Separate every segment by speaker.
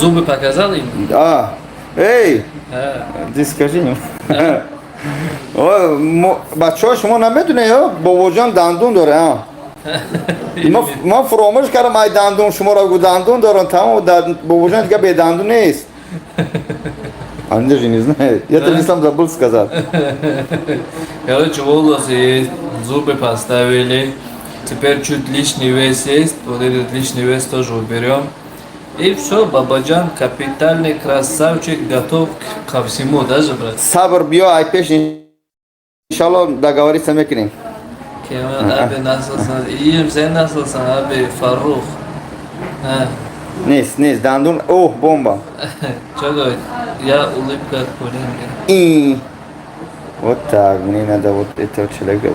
Speaker 1: Зубы показал им?
Speaker 2: А, эй,
Speaker 1: А,
Speaker 2: ты скажи им. Бачаҳо, шумо намедонед, ё бобоҷон дандун доре, а? Ман фуромӯш кардам, ай дандун шуморо гу дандун дорам, тамом, бобоҷон дига бедандун нест. Они даже не знают. Я даже сам забыл сказать.
Speaker 1: Короче, волосы есть, зубы поставили. Теперь чуть лишний вес есть. Вот этот лишний вес тоже уберем. И все, Бабаджан капитальный красавчик, готов ко всему, даже, брат?
Speaker 2: Сабр, биё, ай пеш, иншалло, договориться мекунем.
Speaker 1: Kemal abi, nasılsın? İyiyim, sen nasılsın abi? Farruh. Ha.
Speaker 2: Нест, нест, дандун, оҳ, бомба.
Speaker 1: Çok я улыбка Коленка.
Speaker 2: И вот так, мне надо вот этого человека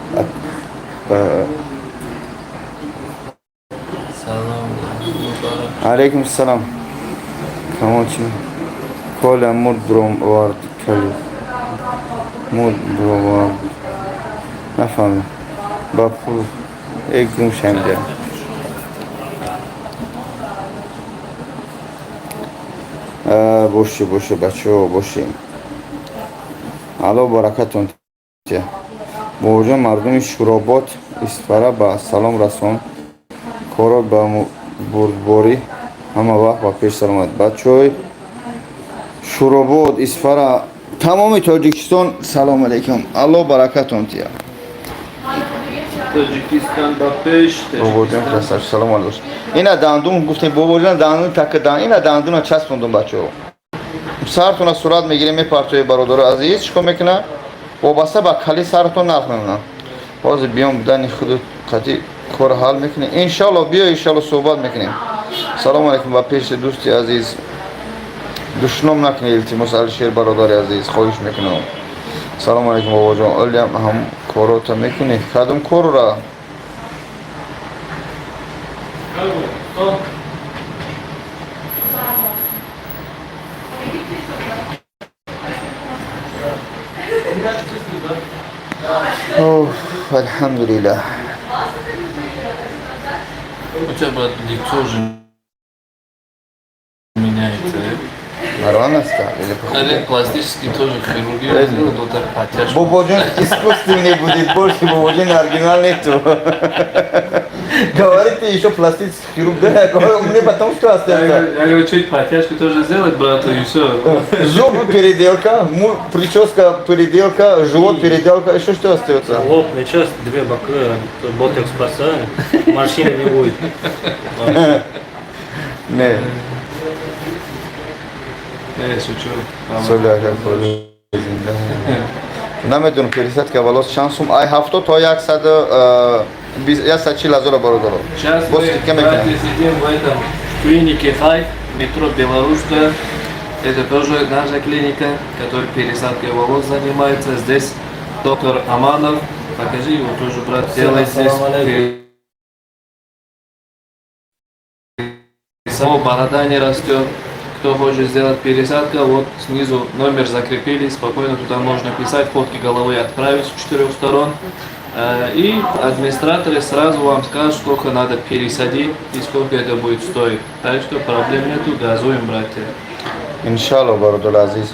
Speaker 1: Салам. Мубарак.
Speaker 2: Алейкум салам. Камол чи? Коля муд бровард кали. Муд бровард. Нафаҳмидам. Ба пул э гум шамида. Боши, боши, бачаҳо, боши. Алло баракатон тия. Бобоҷон, мардуми Шуробод, Исфара ба салом расон. Коро ба бурдборӣ ҳама вақт ба пеш, саломат. Бачаҳои Шуробод, Исфара, тамоми Тоҷикистон, салом алейкум. Алло баракатон тия.
Speaker 1: Тоҷикистон ба пеш.
Speaker 2: Бобоҷон красавчик, салом алейкум. Ина дандун гуфтем, бобоҷон дандун так дан, ина дандуна часпондум, бачаҳо. Сартона сурат мегирем, мепартои, бародаро азиз, чикор мекунад? Вобаста ба кали саратон нарх мемонад. Ҳозир биём, будани худу қати кор ҳал мекунем. Иншалло, биё, иншалло, суҳбат мекунем. Салому алейкум, ба пеши дӯсти азиз. Душном накунед, илтимос, Алишер бародари азиз, хоҳиш мекунам. Салому алейкум, бобоҷон. Олиам ҳам корота мекунӣ? Кадом корра?
Speaker 1: Кто?
Speaker 2: Оф, алҳамдулиллаҳ.
Speaker 1: У тебя, брат, лицо уже меняется, э?
Speaker 2: Нормально стал или
Speaker 1: Или
Speaker 2: похудел?
Speaker 1: пластический тоже хирургию сделал, вот так подтяжку.
Speaker 2: Бободжон искусственный будет больше, Бободжон оригинал нету. Говорите, еще пластический хирург, да, говорю, мне потом что остается?
Speaker 1: Я говорю, чуть подтяжку тоже сделать, брату, и все.
Speaker 2: Зубы переделка, прическа переделка, живот переделка, еще что остается?
Speaker 3: Лоб сейчас, две бока, ботокс поставим, морщины не будет.
Speaker 2: Не,
Speaker 1: Я шучу.
Speaker 2: Соля, как намедонам, пересадка волос чанд сум, ай 70 то 140 ҳазора, бародаро.
Speaker 1: Сейчас
Speaker 2: Бо
Speaker 1: мы,
Speaker 2: скидка мекунем.
Speaker 1: братья, сидим в этом в клинике Хайф, метро Белорусская. Это тоже наша клиника, которая пересадкой волос занимается. Здесь доктор Аманов. Покажи его тоже, брат, делает здесь.
Speaker 3: Ассаламу алейкум.
Speaker 1: Само борода не растет. Кто хочет сделать пересадку, вот снизу номер закрепили, спокойно туда можно писать, фотки головы отправить с четырех сторон. И администраторы сразу вам скажут, сколько надо пересадить и сколько это будет стоить. Так что проблем нету, газуем, братья.
Speaker 2: Иншалло, бародари азиз,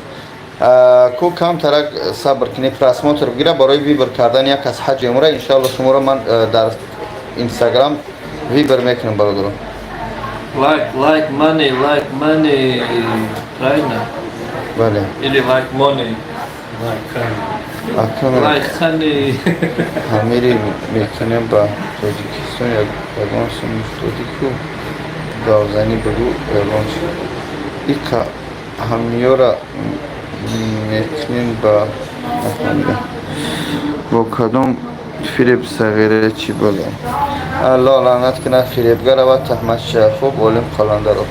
Speaker 2: ку камтарак сабр кунед, просмотр бигира барои выбор кардани як аз ҳаҷи умра. Иншалло, шуморо ман дар Инстаграм выбор мекунам, бародаро.
Speaker 1: Like, like money, like money. Правильно?
Speaker 2: Бале.
Speaker 1: Или like money.
Speaker 2: Акам
Speaker 1: Like honey.
Speaker 2: ҳамири мекунем ба Тоҷикистон, ягон сум доди ку гавзанӣ бигӯ, ягон чи иқа ҳамиёра мекунем ба нафаҳмидам, бо кадом фиреб сағира чӣ бало. Алло лаънат кунад фиребгара ва таҳматча. Хуб, Олим Қаландаров.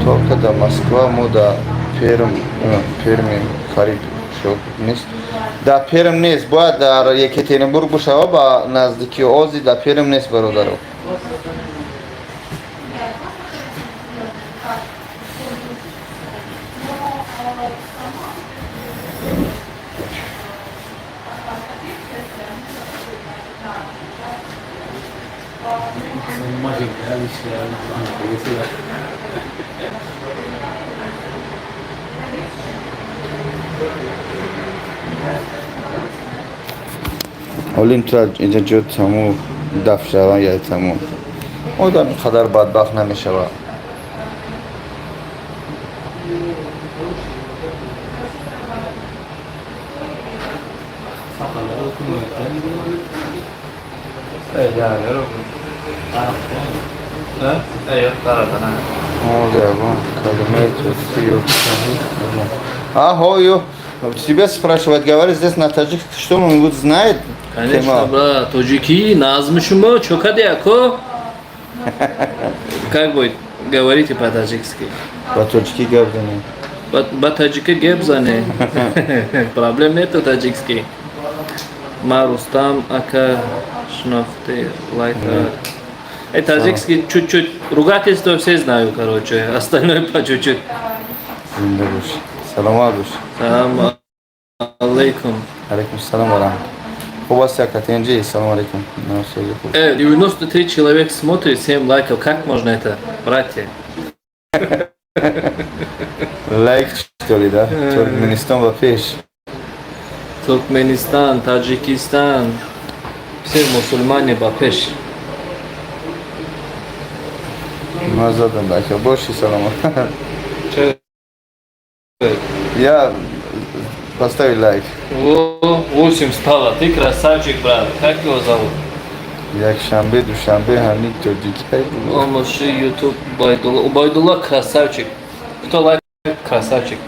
Speaker 2: Только да Москва, мо да Перм, Перми қариб шок нест. Да Перм нест, бояд дар Екатеринбург бошава, ба наздики ози да Перм нест, бародаро. Олим тра инҷа ҷо тамом даф шава я тамом. Одам ин қадар бадбахт намешавад. Ага, ё. Тебя спрашивает, говорит, здесь на таджик, что он вот знает?
Speaker 1: Конечно,
Speaker 2: Тема.
Speaker 1: Брат, тоҷики, назми шумо, чо кади, ако? Как будет? Говорите по-таджикски.
Speaker 2: Ба тоҷикӣ гап занем.
Speaker 1: Ба таджики геп зане. Проблем нету таджикский. Ма Рустам ака шинохти лайк. Таджикский чуть-чуть ругательство все знаю, короче. Остальное по чуть-чуть.
Speaker 2: Зинда бош. Саломат бош.
Speaker 1: Салам алейкум.
Speaker 2: Алейкум салом ва раҳмат. Хуб аст, ака тенҷи. Салом алейкум. Насози хуб.
Speaker 1: 93 человек смотрит, 7 лайков. Как можно это, братья?
Speaker 2: Лайк, что ли, да? Туркменистон ба пеш.
Speaker 1: Туркменистан, Таджикистан, все мусульмане ба пеш.
Speaker 2: Ман задам лайк. Боши саломат. Я поставил лайк.
Speaker 1: О, 8 стало. Ты красавчик, брат. Как его зовут?
Speaker 2: Якшанбе, душанбе, ҳамин тоҷикӣ.
Speaker 1: Омоши YouTube Убайдулла. Убайдулла красавчик. Кто лайк, красавчик.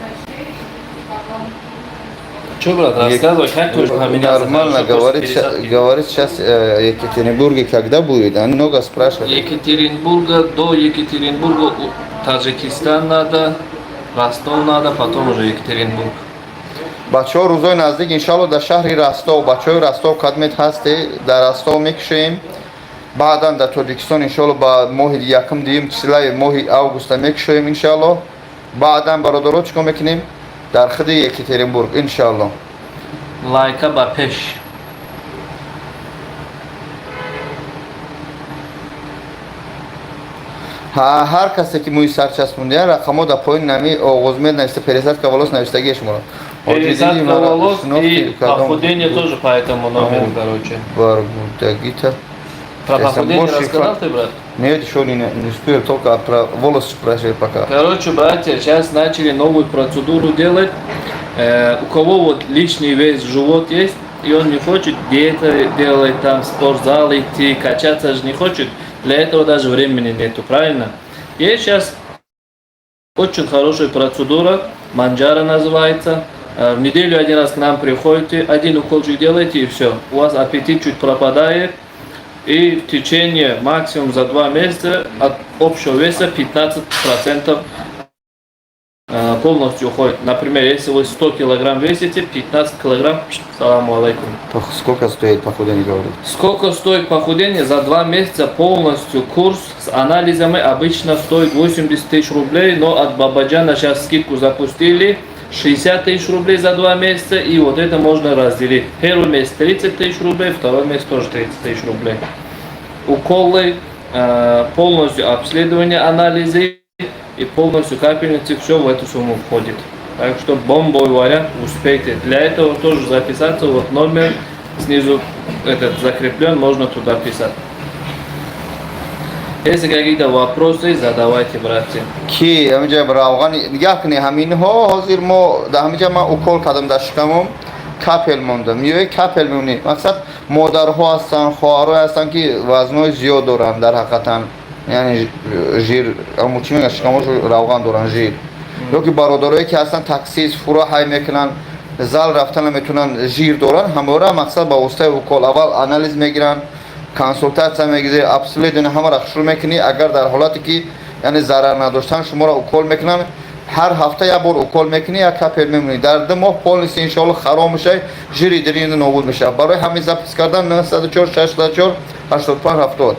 Speaker 1: Че, брат, рассказывай, как ты уже поменялся?
Speaker 2: Нормально
Speaker 1: Хорошо, после
Speaker 2: говорит,
Speaker 1: пересадки.
Speaker 2: Говорит сейчас Екатеринбурге, когда будет? Они много спрашивают.
Speaker 1: Екатеринбурга до Екатеринбурга Таджикистан надо, Ростов надо, потом уже Екатеринбург.
Speaker 2: Бачаҳо, рӯзои наздик иншалло дар шаҳри Ростов, бачаҳои Ростов кадмет ҳасте, дар Ростов мекушем, баъдан дар Тоҷикистон иншалло ба моҳи якум, дуюм числаи моҳи августа мекушоем иншалло. Баъдан, бародаро, чӣ кор мекунем дар худи Екатеринбург иншалло.
Speaker 1: Лайка ба пеш.
Speaker 2: Ҳар касе ки мӯи сар часпондия, рақамҳо дар поёни нами оғозмед нависта, пересадка волос навиштагие шуморо.
Speaker 1: Пересадка волос и похудение тоже по этому номеру, короче.
Speaker 2: Баргудагита.
Speaker 1: Про похудение
Speaker 2: Больше
Speaker 1: рассказал ты, брат?
Speaker 2: Нет, еще не успел, только про волосы спрашивали пока.
Speaker 1: Короче, братья, сейчас начали новую процедуру делать. У кого вот лишний вес, живот есть, и он не хочет диета делать, там, в спортзал идти, качаться же не хочет. Для этого даже времени нету, правильно? Есть сейчас очень хорошая процедура, манджара называется. В неделю один раз к нам приходите, один уколчик делаете, и все. У вас аппетит чуть пропадает. И в течение максимум за 2 месяца от общего веса 15% полностью уходит. Например, если вы 100 килограмм весите, 15 килограмм, саламу алейкум.
Speaker 2: Сколько стоит похудение, говорит?
Speaker 1: Сколько стоит похудение? За 2 месяца полностью курс с анализами обычно стоит 80 тысяч рублей, но от Бабаджана сейчас скидку запустили 60 тысяч рублей за 2 месяца, и вот это можно разделить. Первый месяц 30 тысяч рублей, второй месяц тоже 30 тысяч рублей. Уколы, полностью обследование, анализы и полностью капельницы, все в эту сумму входит. Так что бомбовый вариант, успейте. Для этого тоже записаться, вот номер снизу этот закреплен, можно туда писать. Если какие-то вопросы, задавайте, братья.
Speaker 2: Ки ҳаминҷа равған нигаҳ кунед, ҳаминҳо ҳозир мо дар ҳаминҷа ман укол кардам, дар шикамом капель мондам, ё капель мемонӣ. Мақсад, модарҳо ҳастанд, хоҳарҳое ҳастанд, ки вазнҳои зиёд доранд, дар ҳақиқатан, яъне жир, амо чӣ мегӯянд, шикамошо равған доранд, жир, ё ки бародарое ки ҳастанд, таксист, фура ҳай мекунанд, зал рафта наметавонанд, жир доранд, ҳамора мақсад ба воситаи укол аввал анализ мегиранд, консултатсия мегирӣ, обследование ҳамаро шурӯъ мекунӣ. Агар дар ҳолате ки яъне зарар надоштан, шуморо укол мекунанд, ҳар ҳафта як бор укол мекунӣ, як капель мемонӣ, дар 2 моҳ полностью иншоалло хароб мешавад, жири дирини нобуд мешавад. Барои ҳамин запись кардан 904 604 85 70.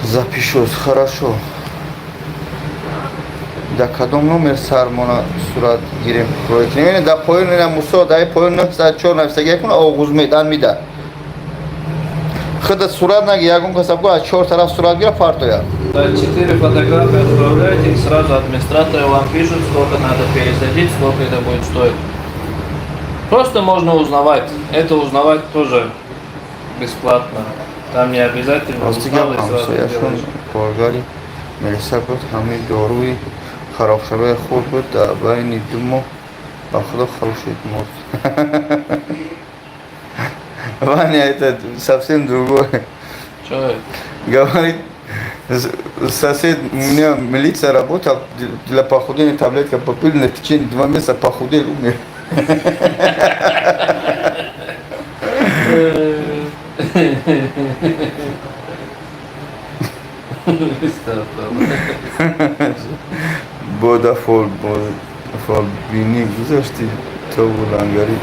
Speaker 2: Запишусь, хорошо. Да кадом номер сармона сурат гирем, рой кунем? Да поён ина Мусо, дар поён 904 нависагия кун, оғуз медан мида. Худа сурат наги, ягон касаб го аз чор тараф сурат гира, партоя.
Speaker 1: Да, четыре фотографии отправляете, и сразу администраторы вам пишут, сколько надо пересадить, сколько это будет стоить. Просто можно узнавать. Это узнавать тоже бесплатно. Там не обязательно
Speaker 2: Рости гап,
Speaker 1: узнал и сразу
Speaker 2: ҳамсояшон
Speaker 1: делаешь.
Speaker 2: Коргари милиса буд, ҳамин доруи харобшавии хурд буд, дар байни 2 моҳ ба худо хорошид, мурд. Ваня, это совсем другое.
Speaker 1: Чё это?
Speaker 2: Говорит, сосед, у меня милиция работал, для похудения таблетка попил, на течение 2 месяца похудел, умер.
Speaker 1: Estağfurullah.
Speaker 2: Бода фолбинӣ гузашти, тобу лангари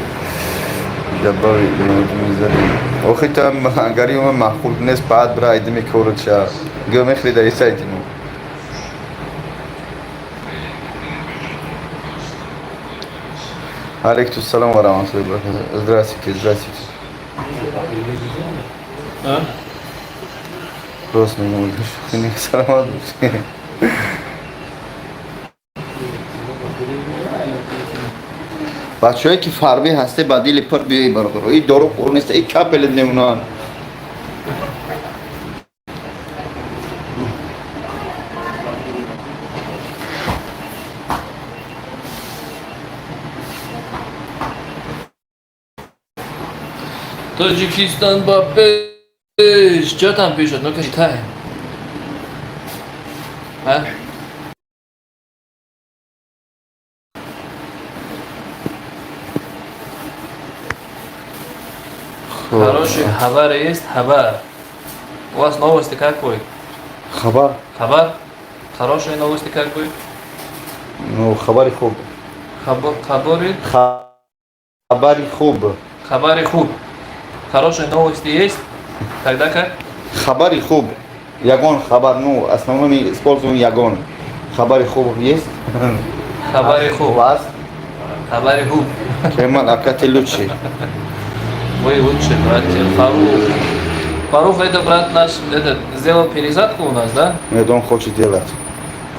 Speaker 2: ҷаббави мезанӣ. Охи та лангари ма маъқул нест, баъд бира айдими корот ша. Гӯ мехӯри дар сайти мо. Алейкум салом ва раҳматуллоҳи ва баракатуҳ. Здравствуйте, здравствуйте.
Speaker 1: А?
Speaker 2: Рост мегӯям, шӯхӣ, саломат бошед. Бачаҳое ки фарбӣ ҳасте, ба дили пур биёи, бародаро. И дору хӯр нест, и капелет мемонанд.
Speaker 1: Таджикистан ба пеш. Что там пишут? Ну-ка читай. А? Хороший хабар есть? Хабар. У вас новости как будет?
Speaker 2: Хабар.
Speaker 1: Хабар? Хорошие новости как будет?
Speaker 2: Ну, хабари хуб.
Speaker 1: Хабари?
Speaker 2: Хабари хуб.
Speaker 1: Хабари хуб. Хорошие новости есть? Тогда как?
Speaker 2: Хабари хуб. Ягон хабар, ну, основном используем ягон. Хабари хуб есть?
Speaker 1: Хабари
Speaker 2: У
Speaker 1: хуб.
Speaker 2: вас?
Speaker 1: Хабари хуб.
Speaker 2: Кемал, ака, ты лучший.
Speaker 1: Вы лучше, братья. Фарух. Фарух, это брат наш, этот, сделал пересадку у нас, да?
Speaker 2: Нет, он хочет делать.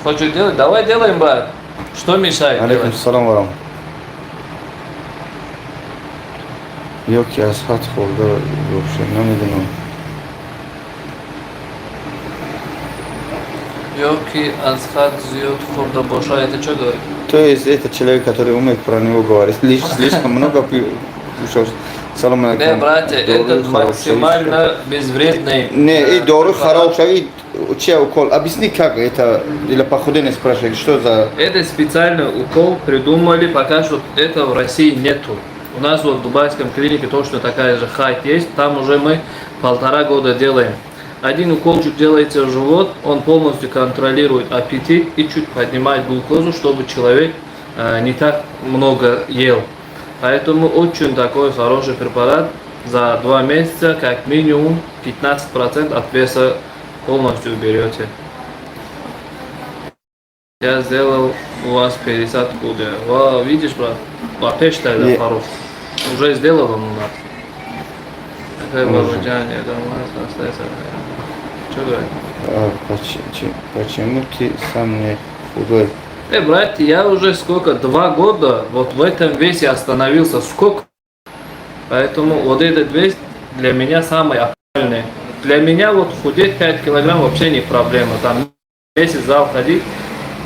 Speaker 1: Хочет делать? Давай делаем, брат. Что мешает
Speaker 2: Алейкум
Speaker 1: делать?
Speaker 2: салом ва раҳмат. Ё ки аз ҳад хӯрда бошад, намедонам.
Speaker 1: Ё ки аз ҳад зиёд хӯрда боша, это что говорит?
Speaker 2: То есть это человек, который умеет про него говорить. Слишком много кушал. Салом
Speaker 1: Не,
Speaker 2: алейкум.
Speaker 1: братья,
Speaker 2: Дору
Speaker 1: этот максимально безвредный.
Speaker 2: Не, и дору
Speaker 1: препарат.
Speaker 2: хороший, и че укол? Объясни, как это для похудения, спрашивают, что за.
Speaker 1: Это специальный укол придумали, пока что это в России нету. У нас вот в дубайском клинике точно такая же хайт есть, там уже мы 1,5 года делаем. Один уколчик делается в живот, он полностью контролирует аппетит и чуть поднимает глюкозу, чтобы человек не так много ел. Поэтому очень такой хороший препарат. За 2 месяца как минимум 15% от веса полностью уберете. Я сделал у вас пересадку. Да. Во, видишь, брат? Опять тогда
Speaker 2: Не.
Speaker 1: Фарух. Уже сделал он у нас. Какая
Speaker 2: Уже.
Speaker 1: Бабаджан, я думаю, остается. Что говорит?
Speaker 2: А, почему ты сам не худой?
Speaker 1: Братья, я уже сколько, 2 года вот в этом весе остановился. Сколько? Поэтому вот этот вес для меня самый оптимальный. Для меня вот худеть 5 килограмм вообще не проблема. Там месяц в зал ходить,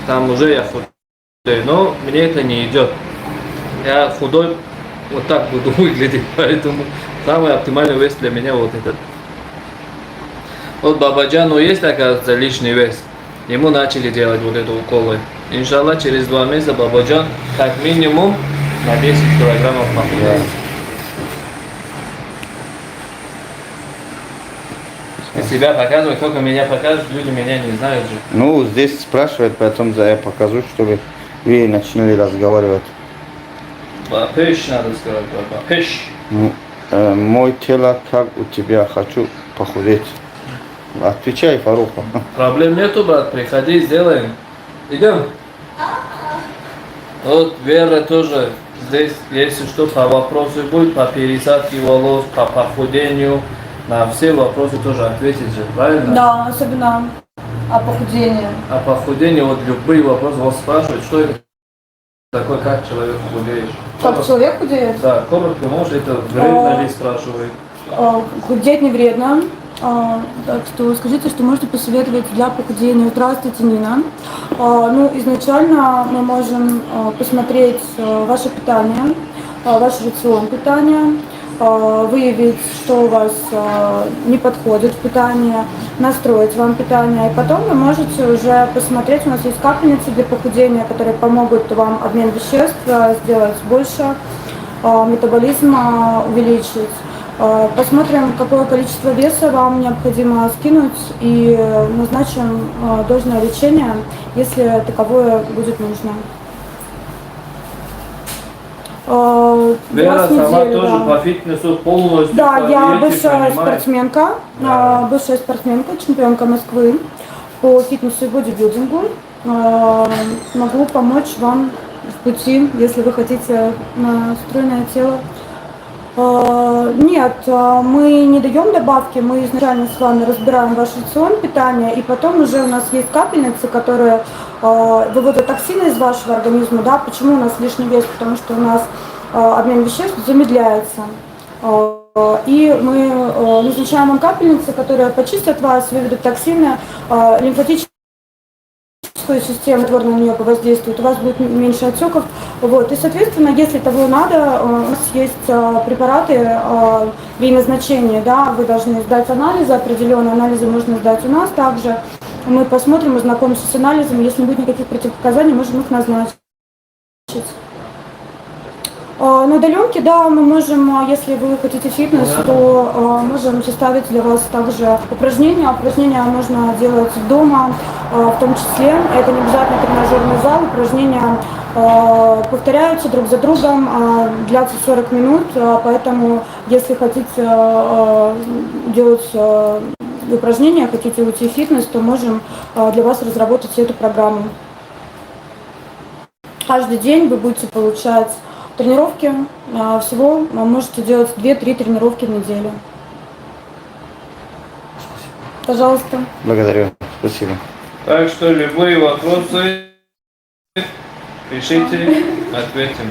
Speaker 1: там уже я худею. Но мне это не идет. Я худой вот так буду выглядеть, поэтому самый оптимальный вес для меня вот этот. Вот Бабаджану есть, оказывается, лишний вес. Ему начали делать вот это уколы. Иншаллах, через 2 месяца Бабаджан как минимум на 10 килограммов похудеет. Ты себя показывай, только меня покажешь, люди меня не знают же.
Speaker 2: Ну, здесь спрашивают, потом за я покажу, чтобы вы начали разговаривать.
Speaker 1: Пеш надо сказать, баба. Пеш.
Speaker 2: Ну, мой тело как у тебя, хочу похудеть. Отвечай, Фарух.
Speaker 1: Проблем нету, брат, приходи, сделаем. Идем. Вот Вера тоже здесь, если что, по вопросу будет, по пересадке волос, по похудению, на все вопросы тоже ответит же, правильно?
Speaker 4: Да, особенно о похудении.
Speaker 1: А похудение, вот любые вопросы, он спрашивает, что это такое, как человек худеешь.
Speaker 4: Как человек худеет?
Speaker 1: Да, коротко, может, это вредно ли, спрашивает.
Speaker 4: Худеть не вредно. Так что скажите, что можете посоветовать для похудения? Здравствуйте, Нина. Ну, изначально мы можем посмотреть ваше питание, ваш рацион питания, выявить, что у вас не подходит в питании, настроить вам питание. И потом вы можете уже посмотреть, у нас есть капельницы для похудения, которые помогут вам обмен веществ сделать больше, метаболизм увеличить. Посмотрим, какое количество веса вам необходимо скинуть, и назначим должное лечение, если таковое будет нужно.
Speaker 1: Вера
Speaker 4: Раз в
Speaker 1: сама
Speaker 4: неделю,
Speaker 1: тоже
Speaker 4: да.
Speaker 1: по фитнесу полностью.
Speaker 4: Да,
Speaker 1: по
Speaker 4: я
Speaker 1: диете
Speaker 4: бывшая
Speaker 1: понимает.
Speaker 4: спортсменка,
Speaker 1: Да.
Speaker 4: бывшая спортсменка, чемпионка Москвы по фитнесу и бодибилдингу. Могу помочь вам в пути, если вы хотите на стройное тело. Нет, мы не даем добавки, мы изначально с вами разбираем ваш рацион питания, и потом уже у нас есть капельницы, которые выводят токсины из вашего организма. Да? Почему у нас лишний вес? Потому что у нас обмен веществ замедляется. И мы назначаем вам капельницы, которые почистят вас, выведут токсины, лимфатическую систему, которая на нее воздействует, у вас будет меньше отеков. Вот. И, соответственно, если того надо, у нас есть препараты при назначении, да, вы должны сдать анализы, определенные анализы можно сдать у нас также. Мы посмотрим, ознакомимся с анализами, если не будет никаких противопоказаний, можем их назначить. На удаленке, да, мы можем, если вы хотите фитнес, то можем составить для вас также упражнения. Упражнения можно делать дома, в том числе. Это не обязательно тренажерный зал, упражнения повторяются друг за другом, длятся 40 минут, поэтому если хотите делать упражнения, хотите уйти в фитнес, то можем для вас разработать эту программу. Каждый день вы будете получать тренировки. Всего вы можете делать 2-3 тренировки в неделю. Пожалуйста.
Speaker 2: Благодарю. Спасибо.
Speaker 1: Так что любые вопросы пишите, ответим,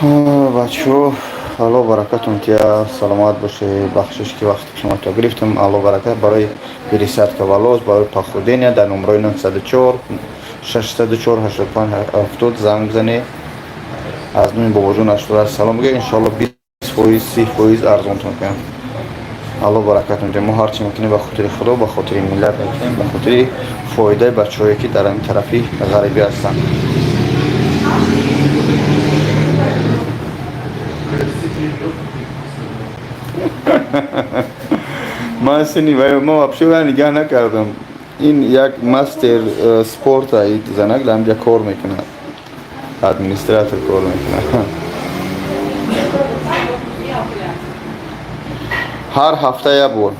Speaker 1: да?
Speaker 2: Бачо, Алло баракатум тия, саломат боше, бахшиш ки вақти шумо гирифтам. Алло баракат. Барои пересадка волос, барои похудения дар номерои 904 604 85 70 занг бизанед. Аз номи бобоҷон 88 салом бигӯед, иншоалло 20%, 30% арзонтон кунам. Алло баракатум тия. Мо ҳарчи мекунем, ба хотири Худо, ба хотири миллат мекунем, ба хотири фоидаи бачаҳое, ки дар ин тарафи ғарибӣ ҳастанд. Ман сини ва ма вообще ва нигаҳ накардам. Ин як мастер спорта, ин занак дар ҳамҷа кор мекунад, администратор кор мекунад. Ҳар ҳафта як бор.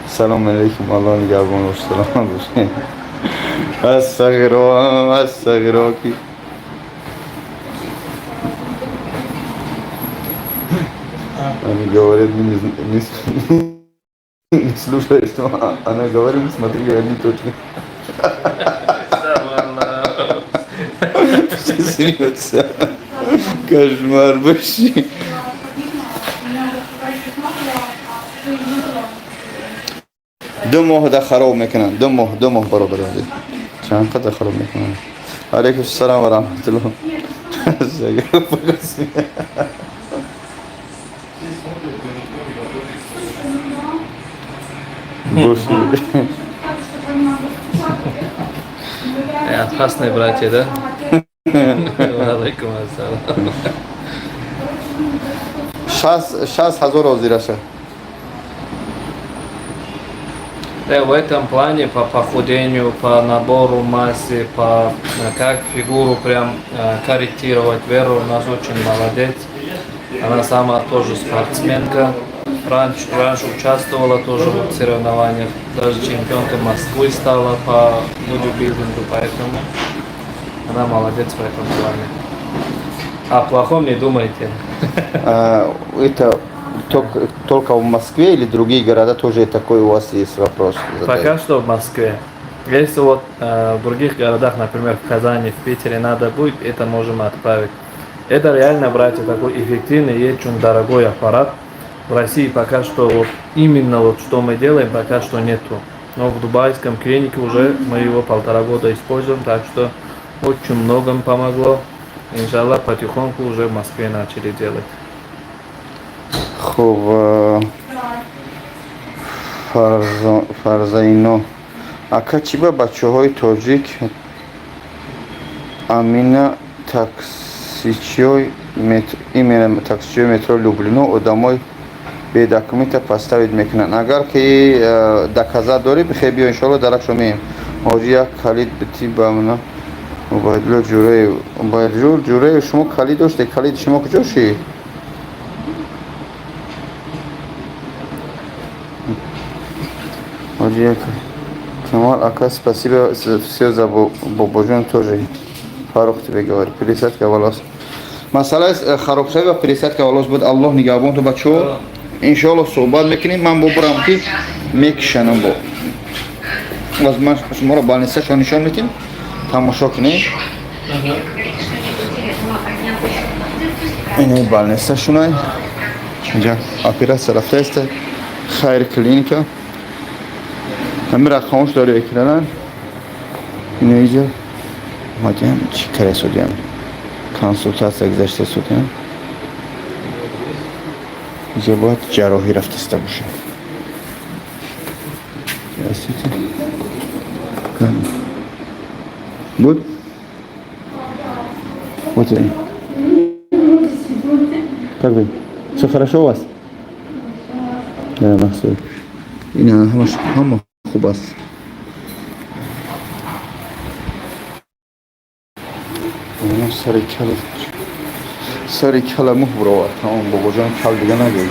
Speaker 2: Салом алейкум, Алло нигаҳбон бош, саломат бошед. Астағфируллоҳ, астағфируллоҳ, ки Они говорят, мы не слушали, что она говорит, мы смотрели одни точно. Все смеются. Кошмар вообще. 2 моҳ да хароб мекунанд, 2 моҳ, 2 моҳ, бародар азиз, чанд қадар хароб мекунанд. Алейкум салом ва раҳматуллоҳ. Пока. Больше.
Speaker 1: Опасные братья, да? Алейкум ассалам.
Speaker 2: 60 000 ҳозираша.
Speaker 1: Да, в этом плане по похудению, по набору массы, по как фигуру прям корректировать. Вера у нас очень молодец. Она сама тоже спортсменка. Раньше участвовала тоже в соревнованиях. Даже чемпионка Москвы стала по бодибилдингу, поэтому она молодец в этом плане. О плохом не думайте.
Speaker 2: А, это только в Москве или другие города тоже такой у вас есть вопрос? Задаю.
Speaker 1: Пока что в Москве. Если вот в других городах, например, в Казани, в Питере надо будет, это можем отправить. Это реально, братья, такой эффективный и очень дорогой аппарат. В России пока что вот именно вот что мы делаем, пока что нету. Но в дубайском клинике уже мы его 1,5 года используем, так что очень многом помогло. Иншаллах, потихоньку уже в Москве начали делать.
Speaker 2: Хуб, Фарзаино ака, чӣ ба бачаҳои тоҷик амина таксичиёи именно таксичиёи метро Люблино одамои бедокумента поставить мекунанд? Агар ки доказать дорӣ, бихе, биё, иншоалло, даракшо меем. Ҳоҷи, як калид бити ба мана Убайдулло Ҷураев. Убайдулло Ҷураев, шумо калид доште, калиди шумо куҷо шид? Ҳоҷи, як Камал ака, спасибо за все, за Бобоҷон тоже. Фарух тебе говорит, пересадка волос. Масъалаи харобшавӣ ва пересадка волос буд. Аллоҳ нигаҳбонту, бачаҳо. Иншоалло, суҳбат мекунем. Ман бубурам ки мекишанам бо. Боз ман шуморо больницашо нишон медиҳем. Тамошо кунед. Ин больница шунай. Инҷа оператсия рафтааст. Хайр клиника. Ҳамин рақамош дори экрана. Ино иҷа омадиам, чӣ каре судиам? Консултатсия гузашта судиам. Иҷа бояд ҷарроҳӣ рафтаста бошад. Здравствуйте. Буд? Вот они. Как вы? Все хорошо у вас? Да, Махсуд. Ина ҳамаш ҳама хуб аст. Ина сари кала муҳ буровард. Тамом, бобоҷон, кал дига нагӯй.